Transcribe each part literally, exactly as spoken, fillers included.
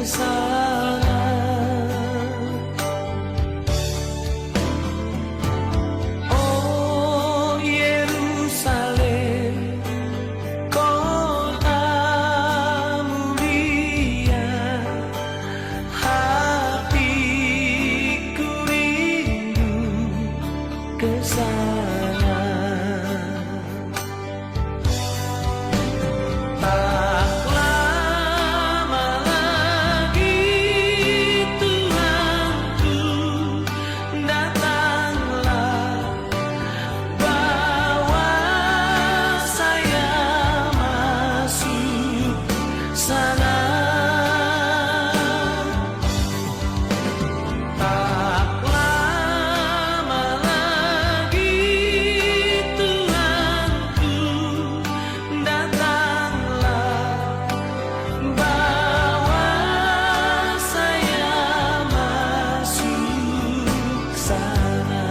sana. O Yerusalem, kota mulia, hatiku rindu ke sana. Tak lama lagi, Tuhanku, datanglah, bawa saya masuk sana. Tak lama lagi, Tuhanku, datanglah, bawa saya masuk sana.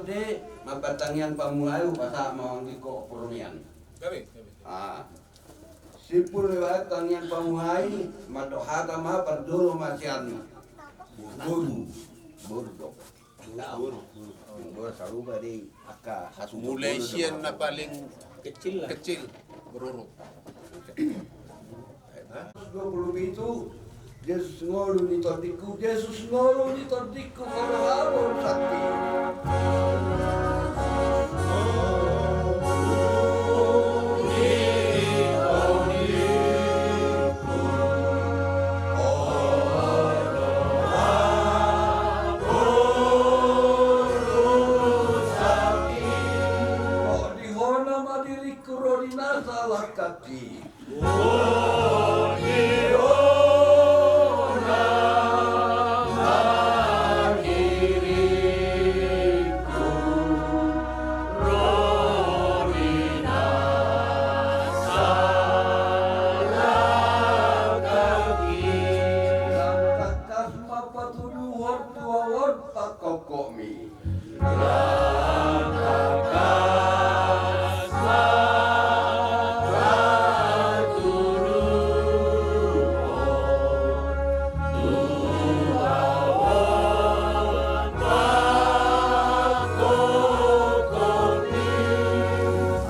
Ate, mambahen tangiang pamuhai, hupasahat ma on di ho purmian. Gabe, gabe. Ah. Simpul riwayat tangiang pamuhai, mandok hata ma parduru ma sian boru. Boru do. Boru. Boru sarupa do i, angka hasuhuton. Mulai sian na paling kecil lah. Kecil, boru. Dua puluh pitu, Jesus ngolu ni tondingku, Jesus ngolu ni tondingku, ho do hamu boru sakti. Di ho nama diringku ro di nasa langkangki. Tangkas ma patuduhon tu ahu on pangkongkongmi.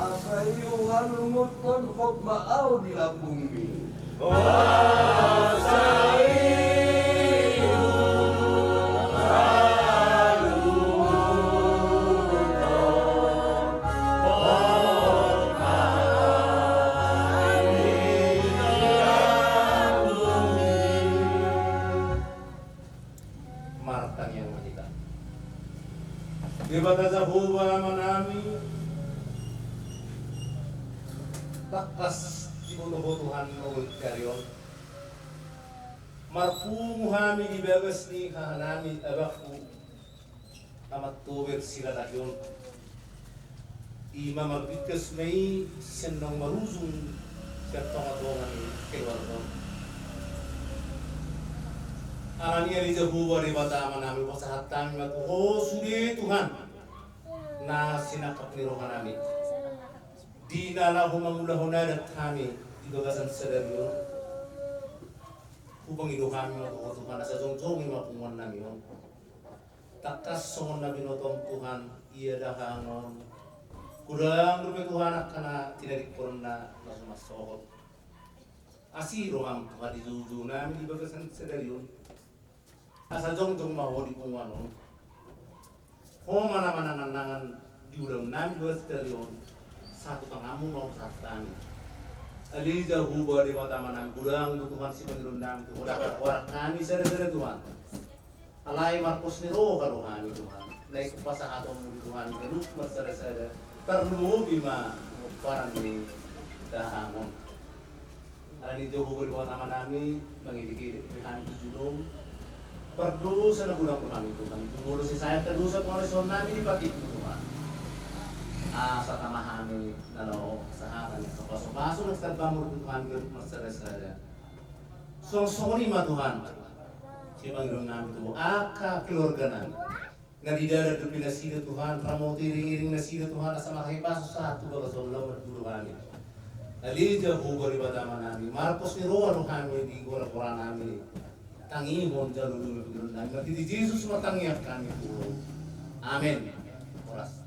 Asa i huhalungunhon hot ma ahu di lambungmi. Martangiang ma hita. Debata Jahowa Amanami, tangkas diboto Ho Tuhan, ro di ari on. Marpungu hami di bagas ni hahanami, abangku, Amantober Sirataki on. I ma marbingkas ma i sian naung marujung sian tongatonga ni keluarga on. Alani i, ale Jahowa Debata Amanami, hupasahat hami ma tu Ho sude, Tuhan, na sinangkap ni rohanami di na laho mangulahon adat hami di bagasan sadari on. Hupangido hami ma tu Ho Tuhan, asa jongjong i ma punguannami on. Tangkas songon na binotom, Tuhan, ia dahangon. Godang dope, Tuhan, angka na tinadingkon na so marsogot. Asi roham, Tuhan, di joujounami di bagasan sadari on. Asa jongjong ma Ho di punguan on. Ho ma na manangan-nangan di ulaonnami di bagasan sadari on. Sahat tu tanganmu ma hupasahat hami. Ale Jahowa Debata Amanami, godang do, Tuhan, sipangidoannami tu Ho, dahahon hami sadasada, Tuhan. Alai marpos ni roha do hami, Tuhan, naeng hupasahatonmu di Tuhan ganup marsadasada, tarlumobi ma pomparan ni dahahon. Alani i, Jahowa Debata Amanami, mangidikidiki hami tu jolom, pardosa na godang do hami, Tuhan. Molo sai sahat dosa pangalusionnami di patikmu, Tuhan, asa tama hami na laho sahata ni pasu-pasu na sitambamu, Tuhan, ganup marsadasada. Songon i ma, Tuhan, sipangidoannami tu angka keluarganami. Na di dalan dope nasida, Tuhan, ramoti iring-iring nasida, Tuhan, asa marhahipason sahat tu bagas on laho marjolo hami. Ale Jahowa Debata Amanami, marpos ni roha do hami di gora-goranami. Tangihon, jalo lumobi ma pangidoannami. Marhite Jesus martangiang hami tu Ho. Amen. Horas.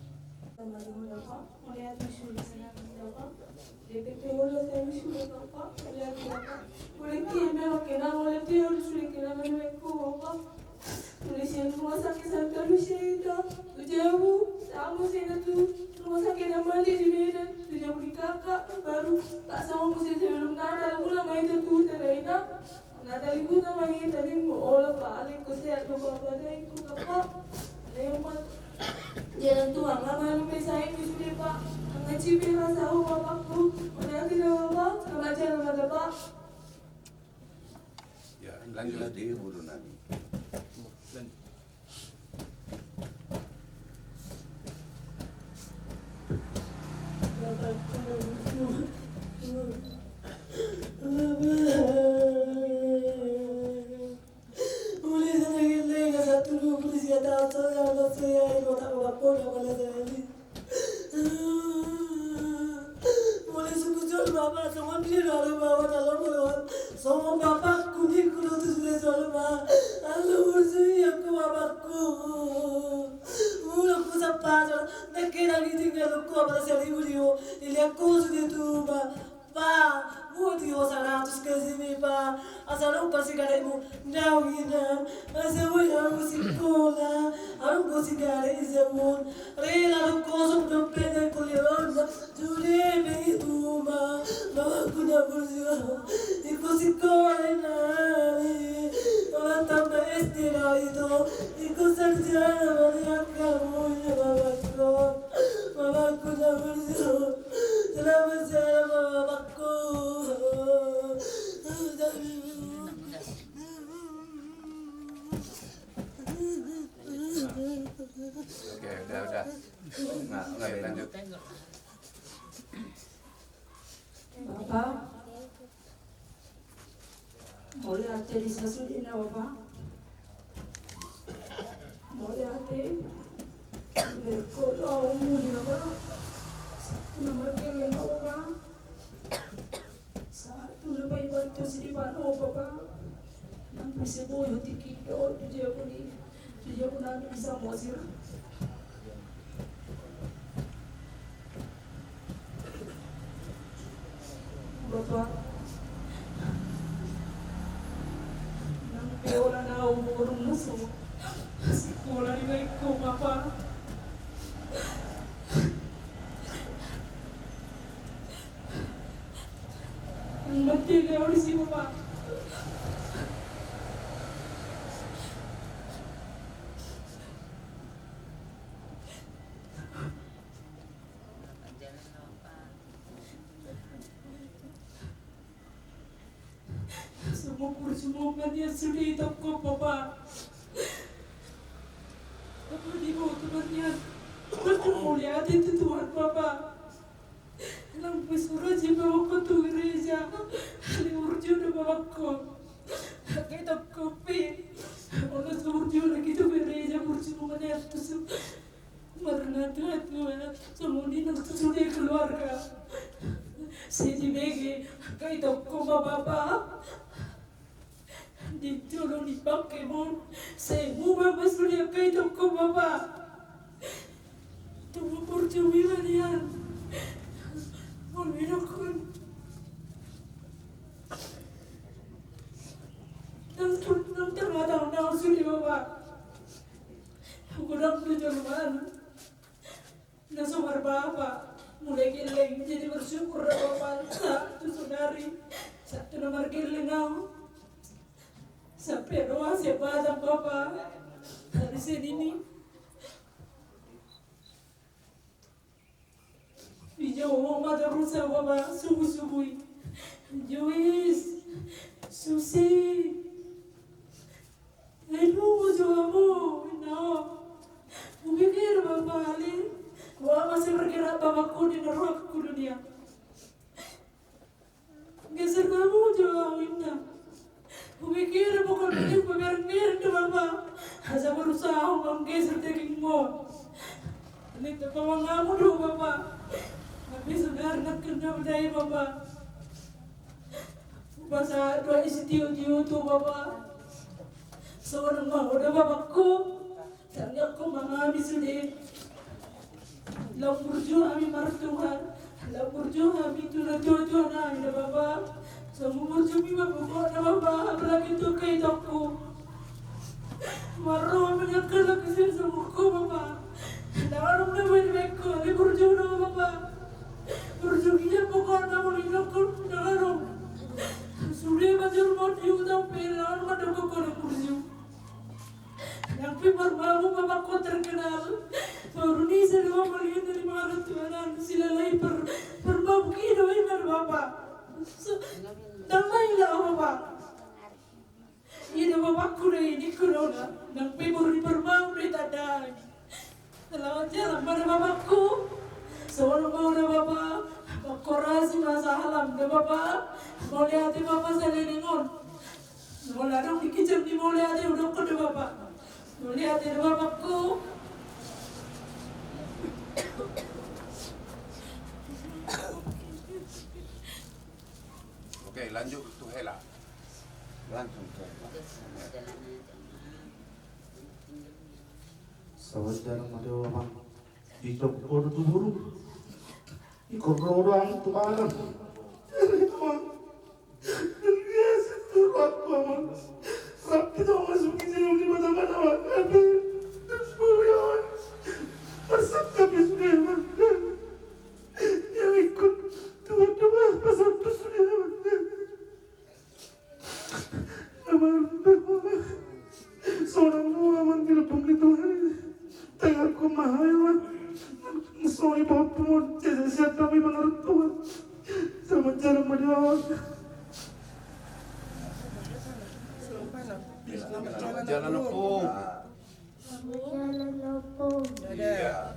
Tulis yang rumah sakit Santa Lucia itu, tu jabu, sama saya tu rumah sakit yang mana di Medan, tu jabu di kakak, baru tak sama musim sebelum Natal, pulang main tu Teraina. Natal itu sama ini tadi mau olah paling kusehat, lupa apa ada itu kakak. Ada yang buat jalan tuang, lama lupa saya itu sudah, Pak. Ngaci rasa, oh, bapakku, udah tidak apa, sama aja, sama ada, Pak. Ya, lanjut. Di boru nami. Molo sungkun jolma ma songon dia do, ale ma, olo ma, songon bapakku ningku do tu sude jolma. Alu usu ia ku bapakku. Ulang ku sampajon, nangke nang iting na lukku apa saribu dio. Ilia ku sude tu ma. Pa, boti ho saratus gaji mi pa, asa dong parsigadaimu. Ndang inang, asa boi ahu sikola, ahu boti sigadai jabu. Rela do kosong dompet na kuliah on, sude pe i tuma, bapakku na burju. Ingkon sikola nai, olo tamba S D nai do, ingkon sarjana ma nian hamu, bapakku. Bapakku na burju. Selamat siang, bapakku. Oke, udah, udah. Nah, oke, lanjut. Bapak, mauliate di sasudena, Bapak. Mauliate. Berkot au muli, Bapak. Satu nama kele, Bapak. Satu nama ibantu sidi, Bapak. Nang bisa boyo tiki do, dia pun i. Dia pun nanti bisa mosir. Bapak, nang pe holan au borungna so sikola dibaen ho, Bapak. Nang mate au disi, Bapak. Sumur sumur ma nian sude itongko, Bapak. Bapak, diboto ma nian. Mauliate tu Tuhan, Bapak. Nang pe sura jiba bapakko tu gereja, ale burju do bapakko. Angka itongko pe, olo so burju lagi tu gereja, burju ma nian tu su-, marnatua-tua, songon i nang tu sude keluarga. Sai dibege angka itongko ma, Bapak. Di jolo ni pangkemon, sai muba ma sude angka itongko, Bapak. Tung burju mi ma nian. Molo idokkon, nang, nang terhatang na sude, Bapak. Godang do jolma na so marbapa, mulai gelleng, jadi bersyukur do, Bapak. Sahat tu sadari, sahat tu na margelleng au, sampe ro au sian Batam, Bapak. Hari Senin i, dijou ho ma torus au, Bapak, subuh-subuh i. Jois, Susi. Ai nunga jo hamu, inna. Hupikir, Bapak, ale. Wa mase bergerak bapakku di neraka dunia. Geser hamu jo au, inna. Hupikir pokokna i pamereng-mereng do, Bapak. Asa berusaha au manggeser dagingmu. Ini tu pamang hamu do, Bapak. Tapi saudara nak kena bedai, Bapak. Masa dua isi tiu-tiu tu, Bapak. Songon ma ho do, bapakku. Tangiangku ma hami sude. Lam burju hami martua. Lam burju hami tu natua-tua nami da, Bapak. Songon burju mi ma pokokna, Bapak. Apalagi tu angka itongku. Marro hami angka laki sir songon ho, Bapak. Ndang adong na boi dibaen ho, ale burju do, Bapak. Burju i ma pokokna, molo idokkon ndang adong. Sude ma jolma on di huta pe, ndang adong mandok ho burju. Nang pe parumaenmu, bapakku, terkenal. Parumaen i sada, Bapak, lihat dari mana Tuhan, anu, silalai per-, parumaenmu i do, inna, Bapak. So, ndang maila, Bapak. I do bapakku do i, ningku do na. Nang pe boru ni parumaenmu do i, tanda. Selamat jalan ma da, bapakku. Songon ma ho da, Bapak. Mangkorasi ma sahalam da, Bapak. Mauliate, Bapak, salelengon. Molo adong di kijang ni mauliate, hudokkon da, Bapak. Mauliate da, bapakku. Lanjut tu hela. Langsung tu hela. Sabar dalam ada orang. Di jok bodo tu burung. Ikut orang tu malam. Terbiasa tu rap, Paman. Rap kita masuk di dalam di mata-mata, Paman. Tapi, terus, Paman. Masak tapi sudah, Paman. Yang ikut Tuhan doa pasal tu sudah, Paman. Amang, sonang ma amang di lambung ni Tuhan. Tanganku mahal, Amang. Sonang ma amang, jasa siap kami mangarut Tuhan. Selamat jalan ma di amang. Selamat jalan, Ompung. Jalan, Ompung. Iya.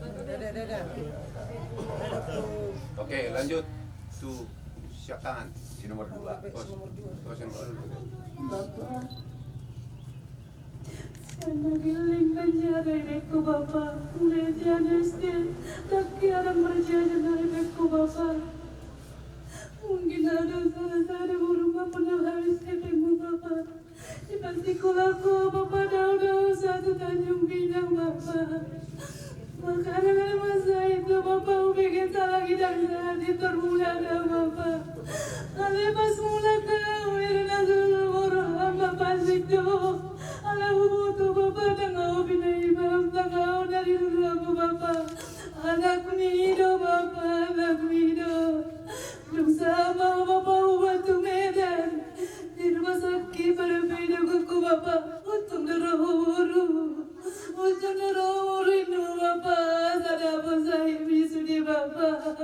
Oke, lanjut. Tu siap tangan di nomor dua. Tos, tos yang nomor dua. Bapak. Sana giling penjara ibekku, Bapak. Mulai dia S D, laki anak merjaya dari ibekku, Bapak. Mungkin ada salah satu burung apa yang habis ketemu, Bapak. Di panti sekolah ko, Bapak, dao-dao satu Tanjung Pinang, Bapak. Makanan ada masa itu, Bapak, ubege salah gidang saat di termula ada, Bapak. Ale pas mula kau, irna dulu boru hamba pasik do. Ala huboto, Bapak, tangau bina ibam, tangau dari dulu aku, Bapak. Anak mido, Bapak, anak mido. Dung sahat ma Bapak ubat tu Medan, di rumah sakit pada pidagokku Bapak, untung do ro boru, untung do ro boru inna Bapak, sada bosa hami sude Bapak.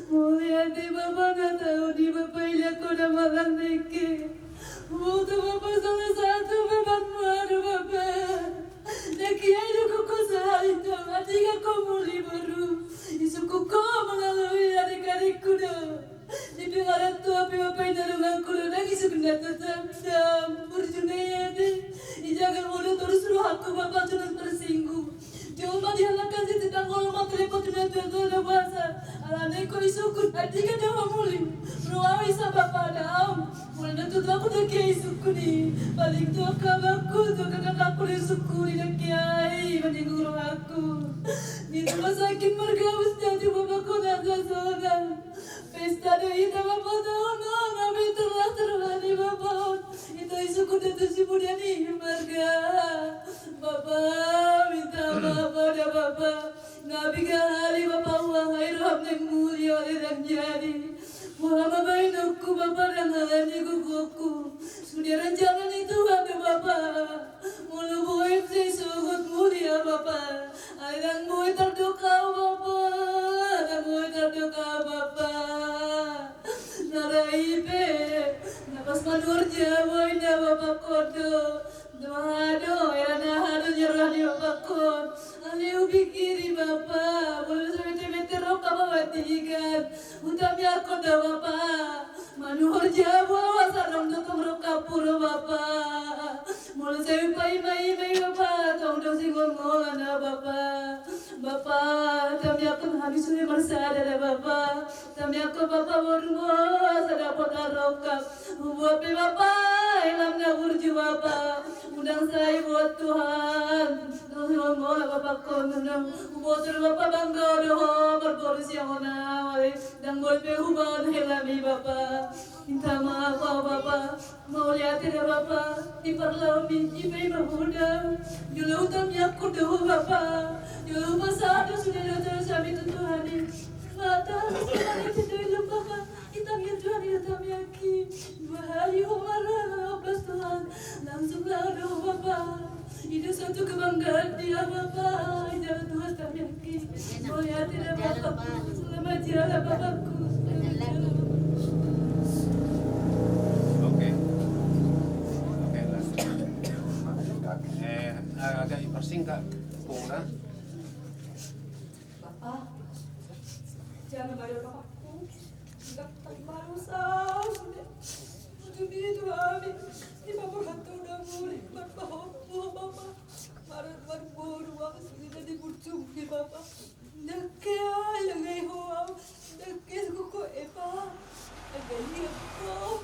Mauliate Bapak na tau di Bapak ilak ko na malang neke. Boto Bapak salah satu beban baru Bapak. Neke ai do ko sahali tau, andika ko muli boru. Isungkun ho melalui adik-adikku do. Di pengaranto ape ape na donganku do nang isungkun na tetap dam. Burju na i ate. Ijaga molo torus rohangku Bapak tu na tersinggung. Jolo ma dihalangkan si titang olo ma telepon tu na tua-tua na basa. Alana ingkon isungkun andika do ho muli. Ro au isa Bapak na au. Molo na tutu aku nangkin isungkun i, paling tu angka abangku tu angka kakakku do isungkun i nangkin i, manjenguk rohangku. Di rumah sakit marga Ustaz tu bapakku na sasonang. Pesta do hita Bapak taon on, nami terlah terlah ni Bapak on. Ito isungkun do tu si muda ni marga. Bapak, minta maaf pada Bapak. Nga piga hali Bapak huahai roham na muli ale ndang jadi. Boha ma baenonku Bapa ndang ala ni gogoonku. Sude rancangan ni Tuhan do Bapa. Molo boi pe sai sogot muli au Bapa. Ai ndang boi tardok au Bapa. Ndang boi tardok au Bapa. Na ra i pe. Na pas manuhor jabu inna Bapa kondo. Doha do, hera na aha do ni roha ni bapakon. Alai hupikiri Bapa, molo so mete-mete ro Bapa mandigan. Hutamiangkon do Bapa. Manuhor jabu au asa adong do tong ro kapuro Bapa. Molo sai hupaima-ima i Bapa, tong do singolngolan au Bapa. Bapa, tamiangkon hami sude marsada da Bapa. Tamiangkon Bapa boru asa dapot arongkap. Hubuat pe Bapa, helam na burju Bapa. Unang sai buat Tuhan. Nang hona Bapa kon nang. Hubuat Bapa bangga do ho marboru sian hona. Ndang boi pe hubahen helam i Bapa. Minta maaf au Bapa. Mauliate da Bapa, di parlaomi, i pe i ma huda. Jolo hutamiangkon do ho Bapa. Jolo hupasahat do sude dosa-dosa hami tu Tuhan i. Mata, sudah itu dulu Bapa. Itamiang Tuhan, itamiangki. Dua hali ho marah, ombas Tuhan. Langsung laho do ho Bapa. Itu suatu kebanggaan dia Bapa. Jalan Tuhan tamiangki. Mauliate da Bapa. Selamat jalan Bapakku. Oke. Oke, last. Eh, agak dipersingkat. Kurang. Bapa, jangan bayar bapakku. Tidak terima dosa sudah. Untuk itu kami. Di Bapa kata udah mulai. Bapa, Bapa. Marah, marah, bodoh, Bapa. Sudah dibujuk di Bapa. Ndekke, ndekke ho, ndekke suku ko epa, ndekke lihat ko,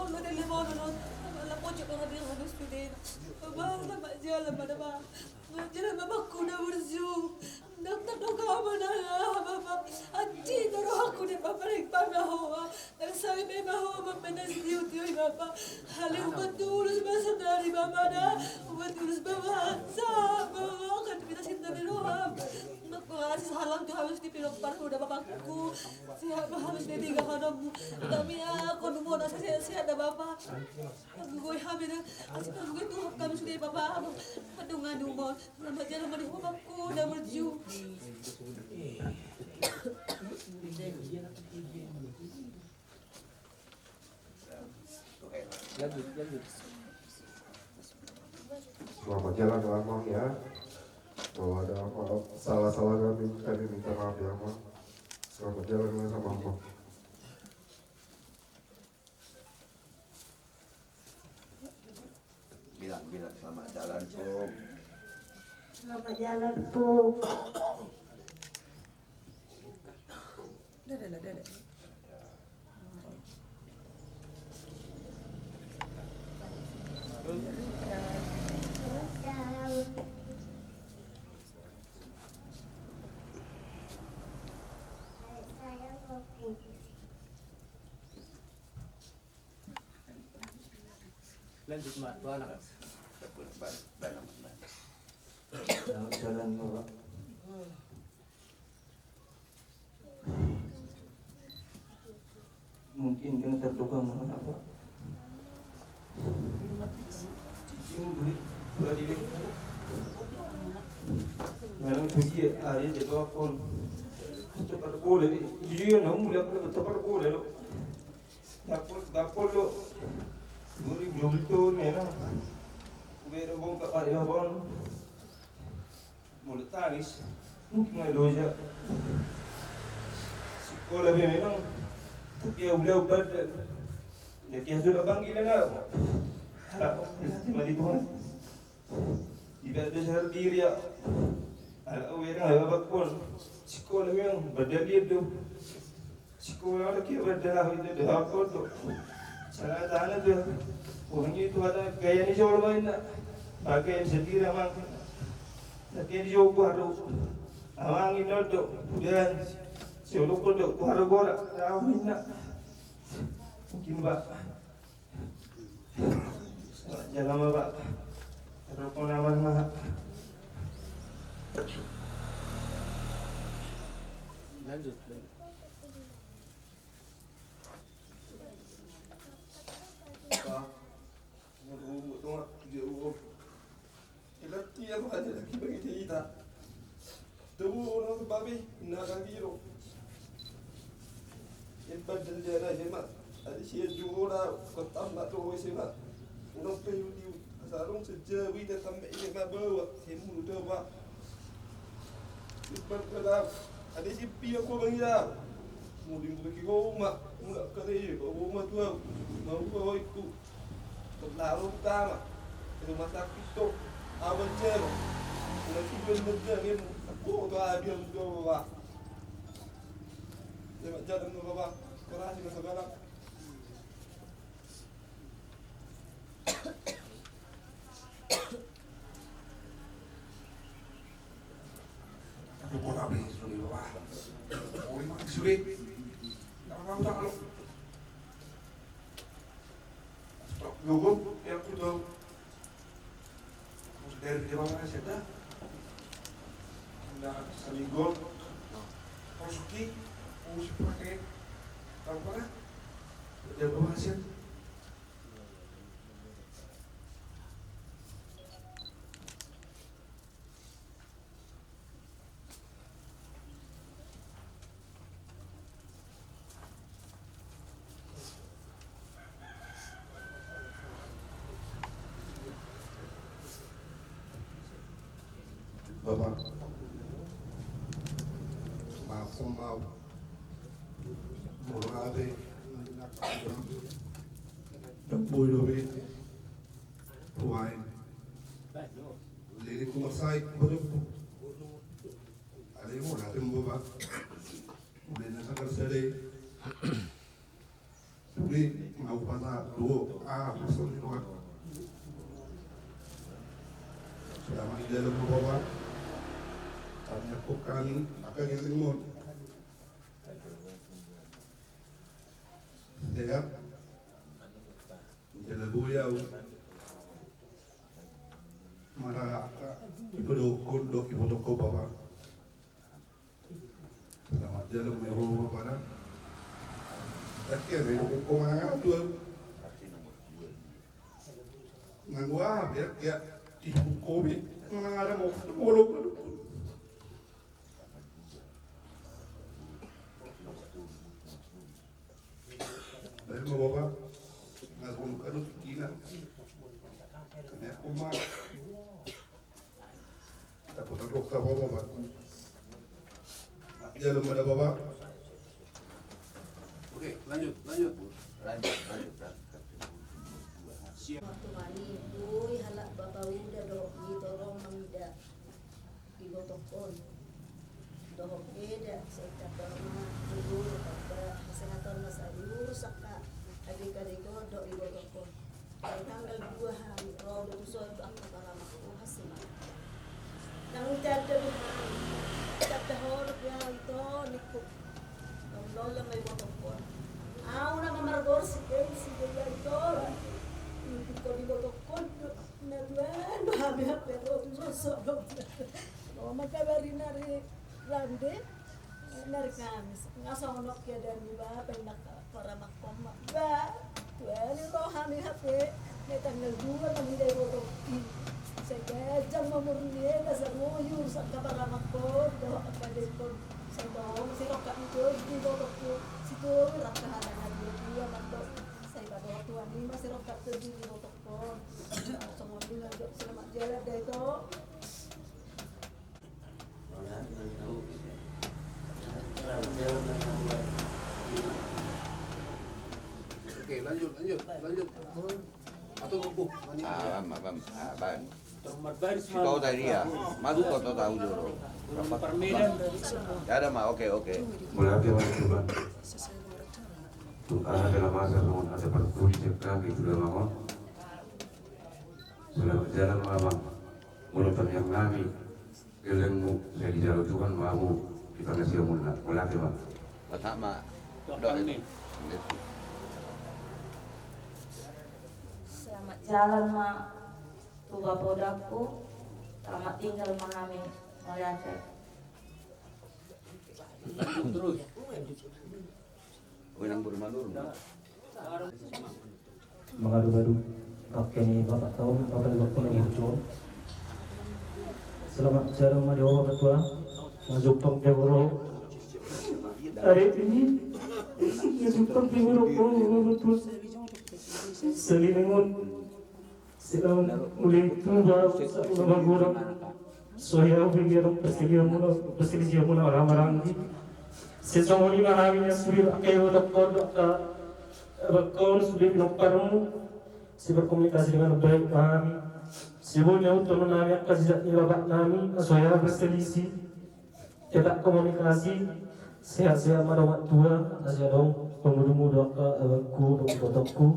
Lele mono non, ala pojok na di hanu sude. Bapa, selamat jalan ma da, Bapa. Selamat jalan ma, Bapakku na burju. Dokter, dokter, apa na, Bapa? Anji, toro aku de, Bapa, ring panaho. Dari saya memang, Bapa, na siu-siu, Bapa. Hale ubat tulus, Bapa, sadari, Bapa, da. Ubat tulus, Bapa, sa, Bapa, kan kita cinta di roham. Makasih salam tu halus di pilok parhu da, Bapakku. Sehat ma halus di tiga kanammu. Kami, ah, konumo na sehat-sehat da, Bapa. Panggohi hami da, asi panggohi Tuhan hami sude, Bapa. Padongan umur, selamat jalan ma di ho, Bapakku na burju. Lanjut, lanjut. Selamat jalan, Amang, ya. Kalau ada apa, salah-salah kami, kami minta maaf ya, Amang. Selamat jalan ya sama Amang. Bilang, bilang, selamat jalan, Pung. Selamat jalan, Pung. Dadah, dadah, dadah. Lanjut ma tu anak. Selamat jalan ma, Pak. Mungkin dengan terduga ma, Pak. Memang dia ada di bawah pon. Cepat boleh. Dia nak mulai cepat boleh lo. Dapol, dapol do. Dua ribu dua puluh dua ni, ya. Udah ada bongkar, ada bongkar. Mulut tangis. Mungkin ada dosa. Sekolah dia memang. Tapi ya udah, udah. Jadi ya sudah panggilan aku. Harap nanti mati Tuhan. Ibarat dasar diri ya. Ala uereng ala bakon. Sikola memang badal dia tu. Sikola ada kira badal aku itu dah apa tu. Salah tanah tu. Orang itu ada gaya ni jauh main nak. Pakai sendiri amang. Tapi di jauh baru. Amang ini tu. Dan si uluk tu baru gora. Tahu nak. Mungkin, Pak. Jalan ma, Pak. Rokok nama ma. Lanjut, lanjut. Pak, umur, umur, umur, dia umur. Ilati aku aja lagi bagi cerita. Tubu orang tu babi, nak lagi ro. Ibadan dia na S M A. Ada si Jura, pertama tu S M A. Orang pe uli, sarung sejawi datang S M A bawa, semu tu apa. Ibadan ada si pia ko bang ya. Mudi mudi ki ko uma, mula kare ko uma tu. Mau ko itu. Terlalu utama. Rumah sakit tu. Abang cero. Udah tidur bener ni. Aku tu habis tu, Pak. Lewat jalan tu, Bapak. Sekolah di masa galak. Aku kau habis tu, Bapak. Oh, ini sulit. Tak apa-apa, tak apa. Stop dulu, ya, aku tahu. Dari dia mana saya dah? Nah, seminggu. Masuki, aku seperti apa? Dia berhasil. Bapak, maaf, maaf. Murah deh. Dapur dobe. Ruain. Lili kumasai, bodoh. Ada yang mau datang, Bapak. Udah nak kerja deh. Sude ma Rupana duo, ah, maksudnya dua. Selamat jalan, Bapak. Kami aku kami akan izin mau. Sehat. Jalan buyau. Mana aku? Ibu dokon dok, ibu dokon, Bapak. Selamat jalan, ya Allah, Bapak. Tapi ya, ibu dokon, mana aku? Nang gua, biar ya, ibu kopi, mana ada mau, mau lo. Dari mau bapak, nggak guna kado kina. Kena kuma. Dapat aku ke bapak, Pak. Jalan pada bapak. Oke, lanjut, lanjut. Lanjut, lanjut, lanjut. Siap. Waktu mani, boi halak bapa uda do, di torong mangida. Ibotokkon. Dohot eda, sai tamba ma, jujur, tamba, kesehatan na saluhut, sangka, adek-adek on do ibotokkon. Dari tanggal dua hami, ro do tu son, angka paramak, oh, hasi ma. Nang tanda do hami, tanda horok ya, ito, niku. Lola ma ibotokkon. Au na mamargor si Ken, si Ken ya, ito. Niku ibotokkon do. Na tuan, bah, hami hape ro tu sosok. Lo mangkabari nari rande, nari Kamis. Nga songon on keadaan ni bapa, inna ka-, paramak on ma. Bah, tuan, ro hami hape. Na tanggal dua, mangida ibotokkon. Sai ganjang ma umur ni eda, sai loyo, sangka paramak on, dohot angka adek on. Sai tong, sai rongkap ni Tondi ibotokkon. Si Tondi, rongkap hata na dua-dua, mandok. Sai padohot tuan i ma, sai rongkap Tondi ibotokkon. Oke, lanjut, lanjut, lanjut. Atau buku, mani. Ah, bang, bang, ah, bang. Si kau tadi ya, masuk kau tahu dulu. Permedan. Ya ada mah, oke, oke. Mulai oke, Mas, coba. Tung aha dalam masa bangun ada perpuli cekam itu dalam bangun. Selamat jalan, Mamang. Molo tangiang nami, gelengmu, sai dijalo Tuhan ma hamu di pangasiamunna. Mauliate ma. Selamat jalan ma tu bapodakku. Selamat tinggal ma hami. Mauliate. Terus. Gue nang baru mandur. Mangadu-adu. Oke nih, Bapak tahu, Bapak juga punya hujung. Selamat jalan ma di Bapak Tua. Ngajupang ke buru. Hari ini ngajupang ke buru, Bapak Tua. Selilingun. Sedang mulai tuba, sedang magurang. Soya ubi biar perselisihan mula, perselisihan mula orang-orang di. Sesungguhnya hami yang sudah pakai otak kodok, eh, bakal sudah pinang parmu. Si berkomunikasi dengan baik kami. Si punya untuk nami akan sejak nila bak nami, soya berselisih. Tetap komunikasi, sehat-sehat ma dongan tua, na sai adong pangudung-udung angka abangku dohot ibotongku.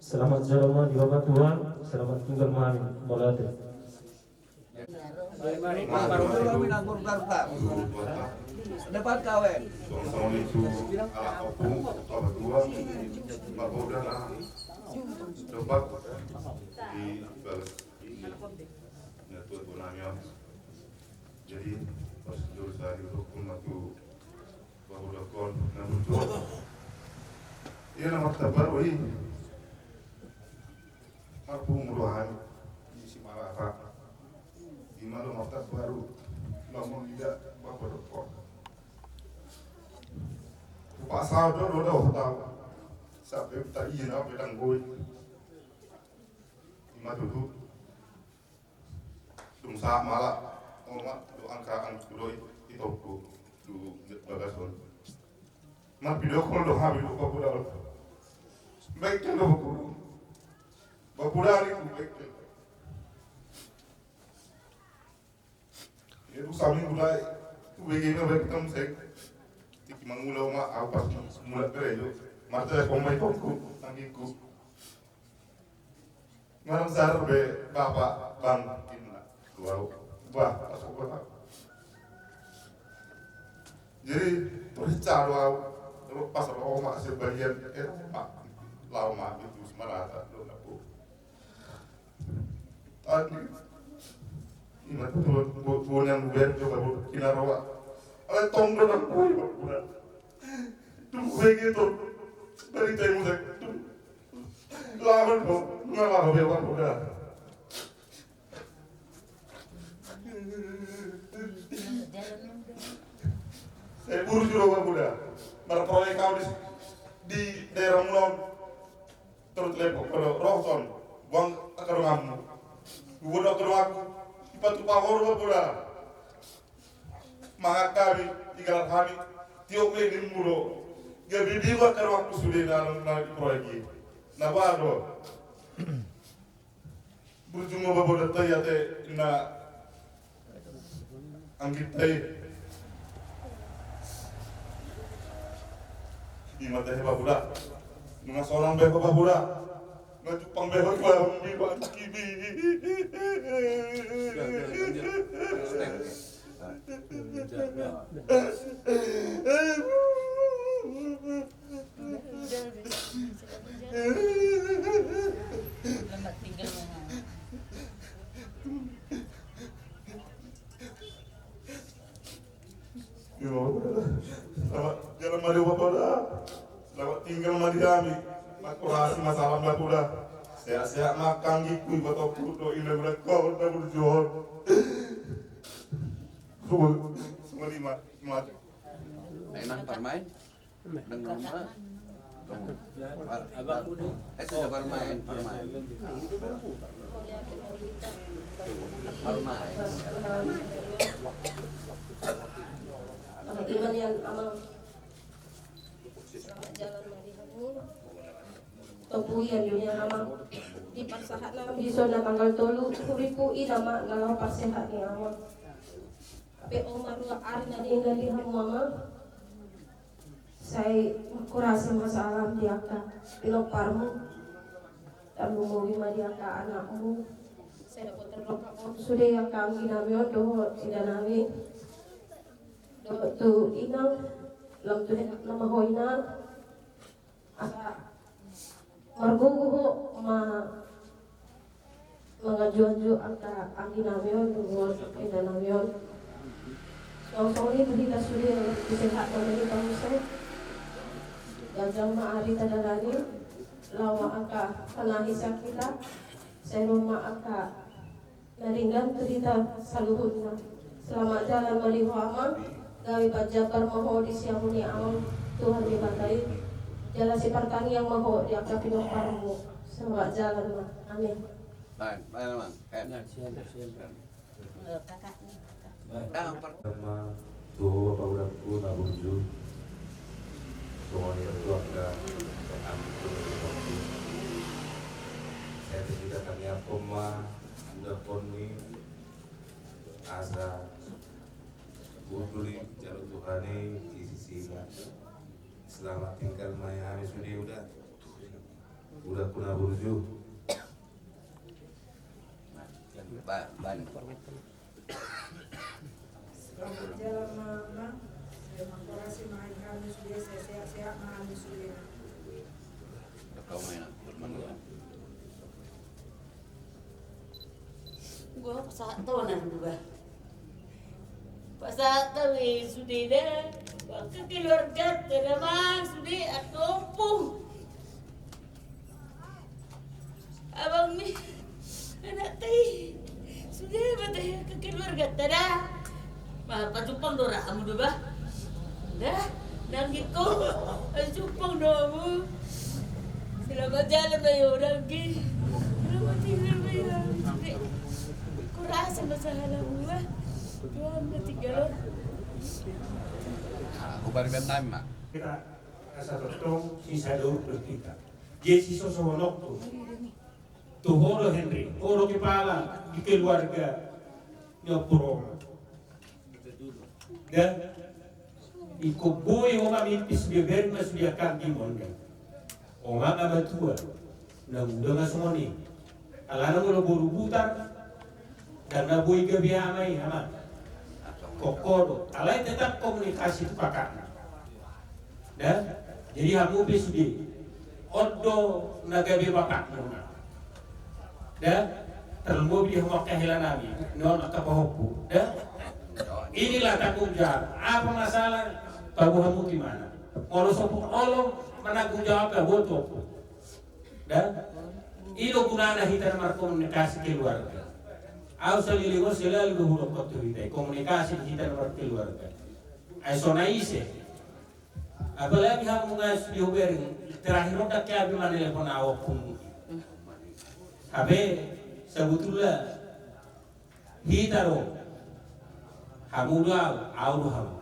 Selamat jalan ma di Bapak Tua, selamat tinggal ma hami, mauliate. Mari, mari. Depan kau, eh. Sama-sama itu, ala kampung, Bapak Tua, Bapak Tua, nah. Depan di balas. Nah, tua-tua nami, ya. Jadi, pas jurus tadi, rukun matu, baru dakon, na berjuang. Iya, nama kita baru, i. Marpu mulu hai, di si Malaka. Di mana nama kita baru, lamun tidak, baru dakon. Pasal do, do, do, tahu. Sampai tak iya, na pedang goi. Ima tutu. Dung sahat ma ala, on ma, do angka angka do i, itokku, do bagas on. Marvideo call do hami do bapuda on. Bengkel do bapuda. Bapuda ni bengkel. Ia dung saminggu lai, tu B G na baen tam sek. Tiki mangula ma, au pas mula gerejo. Martelepon ma itongku, anggingku. Nunga sar be bapa, bang, inna. Wow. Bah, masuk bah. Jadi, periksa do au. Terus pas ro ma sebagian, eh, ma. Laho ma, itu semarata, do naku. Tadi. Ima tu, bo-, bo-, bonan ber, coba, bo-, kinaroa. Ale tong do naku, ima, bonan. Tung gue gitu. Dari temu saya. Tung. Lawan, bo. Nunga laho be, Bang, udah. Saya buru juru, Bang, udah. Marproyek kau di, di daerah Mulon. Terus telepon, kalau Roson, buang ke rumahmu. Gua udah ke rumahku. Ipat tuh pahor, Bang, udah. Mangan hami, tinggal hami, tiop me di mulu. Gabe bingung angka ruangku sude na, na di proyek i. Na boha do. Burju ma babo da tai ate na anggita i. Ima tahe babo da. Nunga sonang be ho babo da. Nunga jumpang be ho tulang di bangku i. Selamat jalan ma di bapa da. Selamat tinggal ma di hami. Makorasi ma salam bapa da. Sehat-sehat ma angka anggingku, ibotongku, dohot inangku, dohot na burju on. Sungguh, sungguh lima, lima. Enak parmaen. Dengan rumah. Abang udah. Eh, sudah parmaen, parmaen. Parmaen. Iman yang amal. Jalan mari hamu. Topu ian dunia amal. Di parsahat na bisa na tanggal tolu, huripu i nama na laho parsehat ni amal. Tapi o marua ari na diinggan di hamu ama. Sai makorasi ma salam di angka pinomparmu. Tarlumobi ma di angka anakmu. Sai dapot terlengkap on sude angka angginami on dohot inanami. Dohot tu inang, lam tu henak nama ho inang. Asa margogo ho ma manganju-anju angka angginami on dohot inanami on. Songon i tu hita sude, sehat ma hita muse. Ganjang ma ari tadalani. Laho ma angka panahi sian hita. Sai ro ma angka na denggan tu hita saluhutna. Selamat jalan ma di ho amang. Gabe panjabar ma ho di siamun ni amang Tuhan Debata i. Jala sipartangiang ma ho di angka pinomparmu. Selamat jalan ma. Amin. Baik, baik, Amang. Eh. Nah, siap, siap. Sama tu ho bapa udangku na burju. Songon i tu angka. Saya tidak kami apa ma. Udah pon ni asa buturi jalo Tuhan i di sisi. Selamat tinggal ma hami sude uda. Uda ku na burju. Ba-, ban. Selamat jalan ma, Bang. Terima kasih ma hami sude, sehat-sehat ma hami sude. Kau main aku, bermain. Gua pasahat tona dua. Pasahat tona sude da. Angka keluargata da ma sude, angka ompung. Abang ni anakta i. Sude ma tahe angka keluargata da. Ba, pajumpang do ra hamu do ba. Da, nanggiko. Pajumpang do hamu. Selamat jalan ma i, o nanggi. Selamat tinggal ma i, o nanggi. Kurasa masalah hamu ba. Tuhan ma tinggal on. Nah, hubari bennami ma. Kita asa tongtong sisa do hita. Jadi sosohononku. Tu ho do Henry, ho do kepala di keluarga ni Ompung Roma. Dan ingkon boi ho mamipis beberna sude angka anggi monda. Oma na matua, na muda ma songon i. Alana molo boru butar, ndang na boi gabe ama i, ama. Koko do. Alai tetap komunikasi tu kakakna. Da? Jadi hamu pe sude. On do na gabe bapakmuna. Da? Tarlumobi di hamu angka hela nami. Non angka pahompu. Da? Inilah tanggung jawab. Apa masalah? Tau hamu di mana? Molo sopo olo mananggung jawab, ya, boto. Da? I do gunana hita na markomunikasi keluarga. Au salilingon selalu do hudokkon tu hita i, komunikasi hita na markeluarga. Ai so na ise. Apalagi hamu nunga di hubereng, terakhir on dang gabe manelepon au ompung. Hape sabutulna hita do. Hamu do au, au do hamu.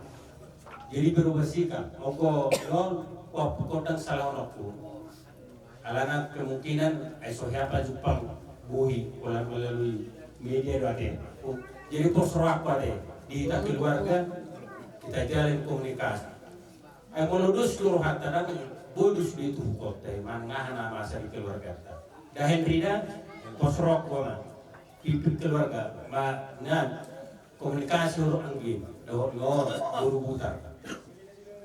Jadi berubah sikap. Ongko non, wah, pokok ndang salah onokku. Alana kemungkinan, ai so hea pajumpang bohi, pola melalui media do ate. Jadi pos rohakku ate, di hita keluarga, kita jalin komunikasi. Ai molo dos do rohanta, ndang boi dos do i tu hukonta i, manang aha na masa di keluarganta. Dahen rida, pos rohakku ama. Pipit keluarga, ma, nan, komunikasi huruk anggi, dohot nor, boru butar.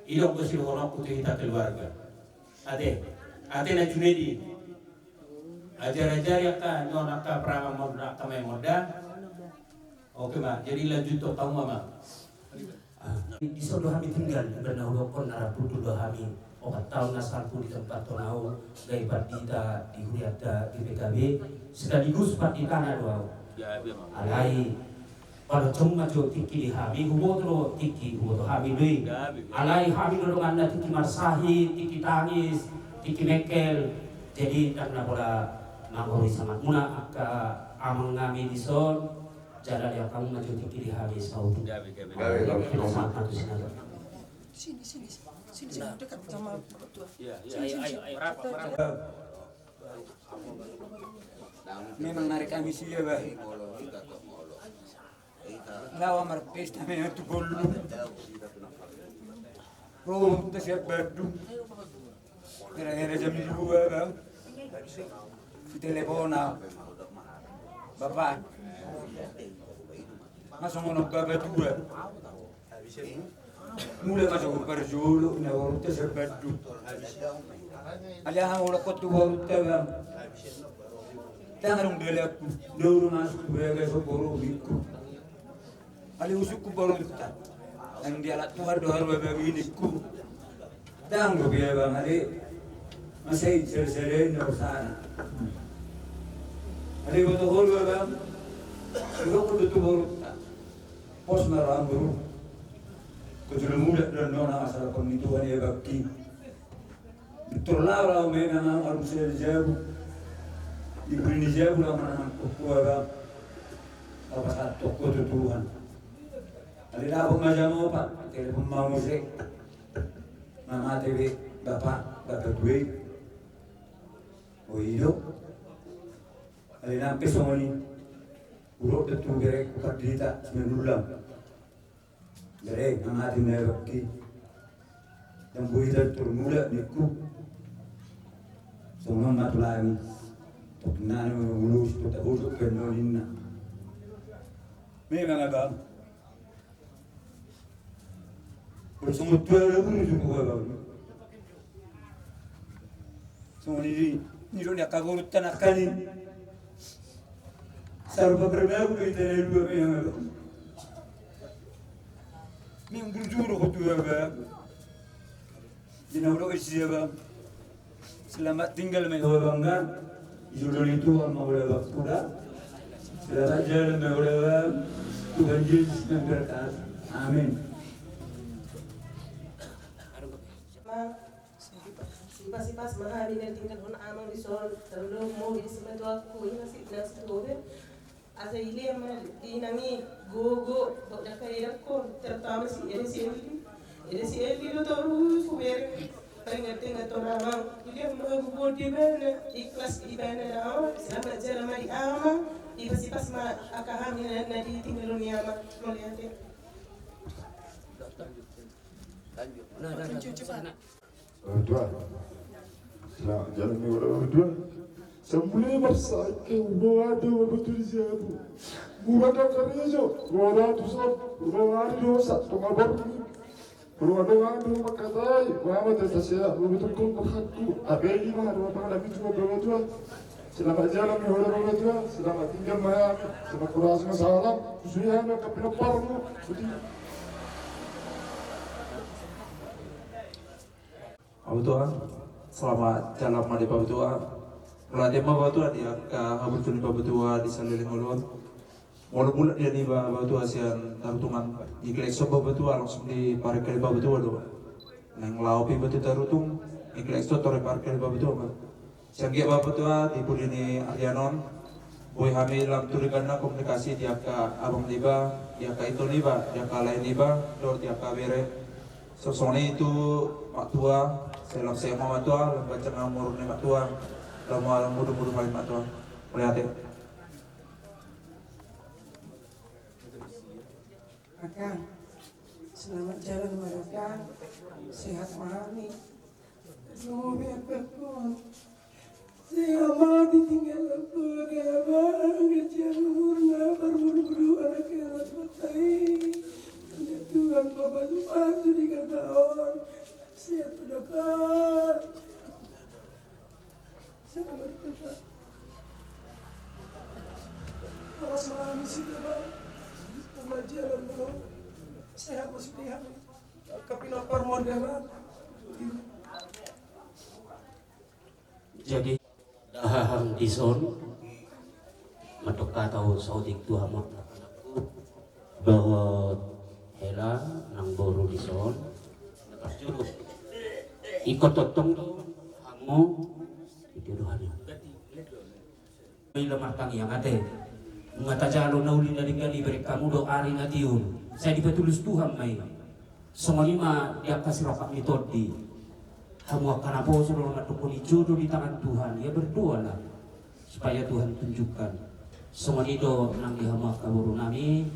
I do anggo sidohononku tu hita keluarga. Ate, ate na Junedi. Ajar-ajari angka, non angka peramal, angka maemon da. Oke ma, jadi lanjut tu kamu ama. Di son do hami tinggal, di na hudokkon na rap hundul do hami. Opat taon na salpu di tempat on au, gabe pandita di hurianta di P K B, sekaligus panditana do au. Alai, pala cuma jo tingki di hami, huboto do tingki, huboto hami do i. Alai hami do donganna tingki marsahit, tingki tangis, tingki mengkel. Jadi ndang na pola mangori sangat muna angka amang nami di son. Jala dia kamu maju tinggi di habis kau. Gabe, gabe. Gabe, gabe. Kita sama tu sini. Sini, sini, sini, sini, dekat sama tua. Iya, iya, ayo, ayo, ayo, rapat, rapat. Memang narik kami sih ya, Bah. Lawa marpesta memang tu bolu. Roh, tas ya badu. Hira-hira jam dua, Bang. Ditelepon au. Bapak. Masuk ngono bapak dua. Mulai masuk ke parjolo, na warungta sabadu. Ada hang orang kau tu warungta, Bang. Tangan dong dia laku. Dia orang masuk, dia agak soporo, biku. Ale usukku borunta. Nang dialap Tuhan do haru abang i ningku. Dang do be abang ale. Masa i sere-sere na usana. Ale boto holu abang. Suruh ku do tu borunta. Pos ma roham boru. Kujulu muda do nona masalah pengituan ya bakti. Betul lah, laho memang au arum sila di jabu. Diberi ni jabu lah mana nangkuk tua bang. Apa satu kau tu Tuhan. Ada dapur macam apa? Telepon mau musik. Mama T V, bapak, bapak gue. Oh iyo. Ada nampe songoni. Urut betul berek, upat derita, sembilan bulan. Bere, nang ate na bakti. Dang boi da tor mula ningku. Songon ma tulangi. Tok nana mengulus, tok tabosok penno ninna. Memang abang. Kalau songon tua ada bulu suku abang. Songon i, ni do ni angka boru tanakan i. Sarupa berlaku di tanah dua memang. Minggu juru ko tua bang. Di na ulo isi ya bang. Selamat tinggal ma tua bang kan. Isu doli tua ma ulo bang kuda. Selamat jalan ma ulo bang. Tuhan Yesus memberkati. Amin. Sipas-sipas ma hami na tinggalhon amang di son, tarlumobi di simatuangku, i ma si nang si Tobe. Asa i lehon ma di nang i gogo, bau daka edangkon, terutama si Ede si Eldi. Ede si Eldi do torus hubereng. Paling ngerti nggak tu amang, i lehon ma gogo di bana, ikhlas di bana da amang, selamat jalan ma di amang, sipas-sipas ma angka hami na, na ditinggalhon ni amang, mauliate. Nah, nah, nah, nah, nah. Orang tua. Nah, jalan ni orang berdua. Sambuli marsa ke ubo ado betul siapu. Bukan karejo, ubo ado tuson, ubo ado dosa, tonga borni. Ubo ado ado makatai, mama teta sea, ubo betul kau berhakku. Apa ini mah, ubo apa lagi cuma bawa tua. Selamat jalan ya orang bawa tua, selamat tinggal maya. Selamat kurang salam, susuyan ke pinoparmu. Betul. Paboa, selamat jalan ma di paboa. Mauliate ma paboa di angka haburju ni paboa di saleleng ulaon. Molo mulak dia niba paboa sian Tarutungan, di Klekson paboa langsung di parkir paboa do. Nang laho pe paboa Tarutung, di Klekson tore parkir paboa. Sian dia paboa di pudi ni arian on. Boi hami lam turingan na komunikasi di angka abang niba, di angka ito niba, di angka lae niba, dohot di angka bere. Songon i tu matua, sai lam sehat ma matua, lam panjang umur ni matua, lam alam mudu-mudu paling matua. Mauliate. Akang, selamat jalan ma akang, sehat ma hami. Sehat ma ditinggal keluarga abang, panjang umurna, parmudu-mudu anak anak matai. Tuhan papasu-pasu di kata on. Sehat ma dapat. Sehat ma dapat. Awas malam isi dapat. Pembelajaran mau. Sehat ma sude hami. Angka pinompar mon dapat. Jadi, dahahang dison, mandok hata on saotik tu hamu, dohot hela nang boru dison. Ingkon tongtong do hamu, itu do hami. Maila martangiang ate. Nunga tajalo na uli na denggan, ibereng hamu do ari na tio. Sai dipatulus Tuhan ma i. Songon i ma di angka sirapat ni tondi. Hamu angka naposo do na mandok ni jodoh di tangan Tuhan, ya berdoalah supaya Tuhan tunjukkan. Songon i do nang di hamu angka boru nami,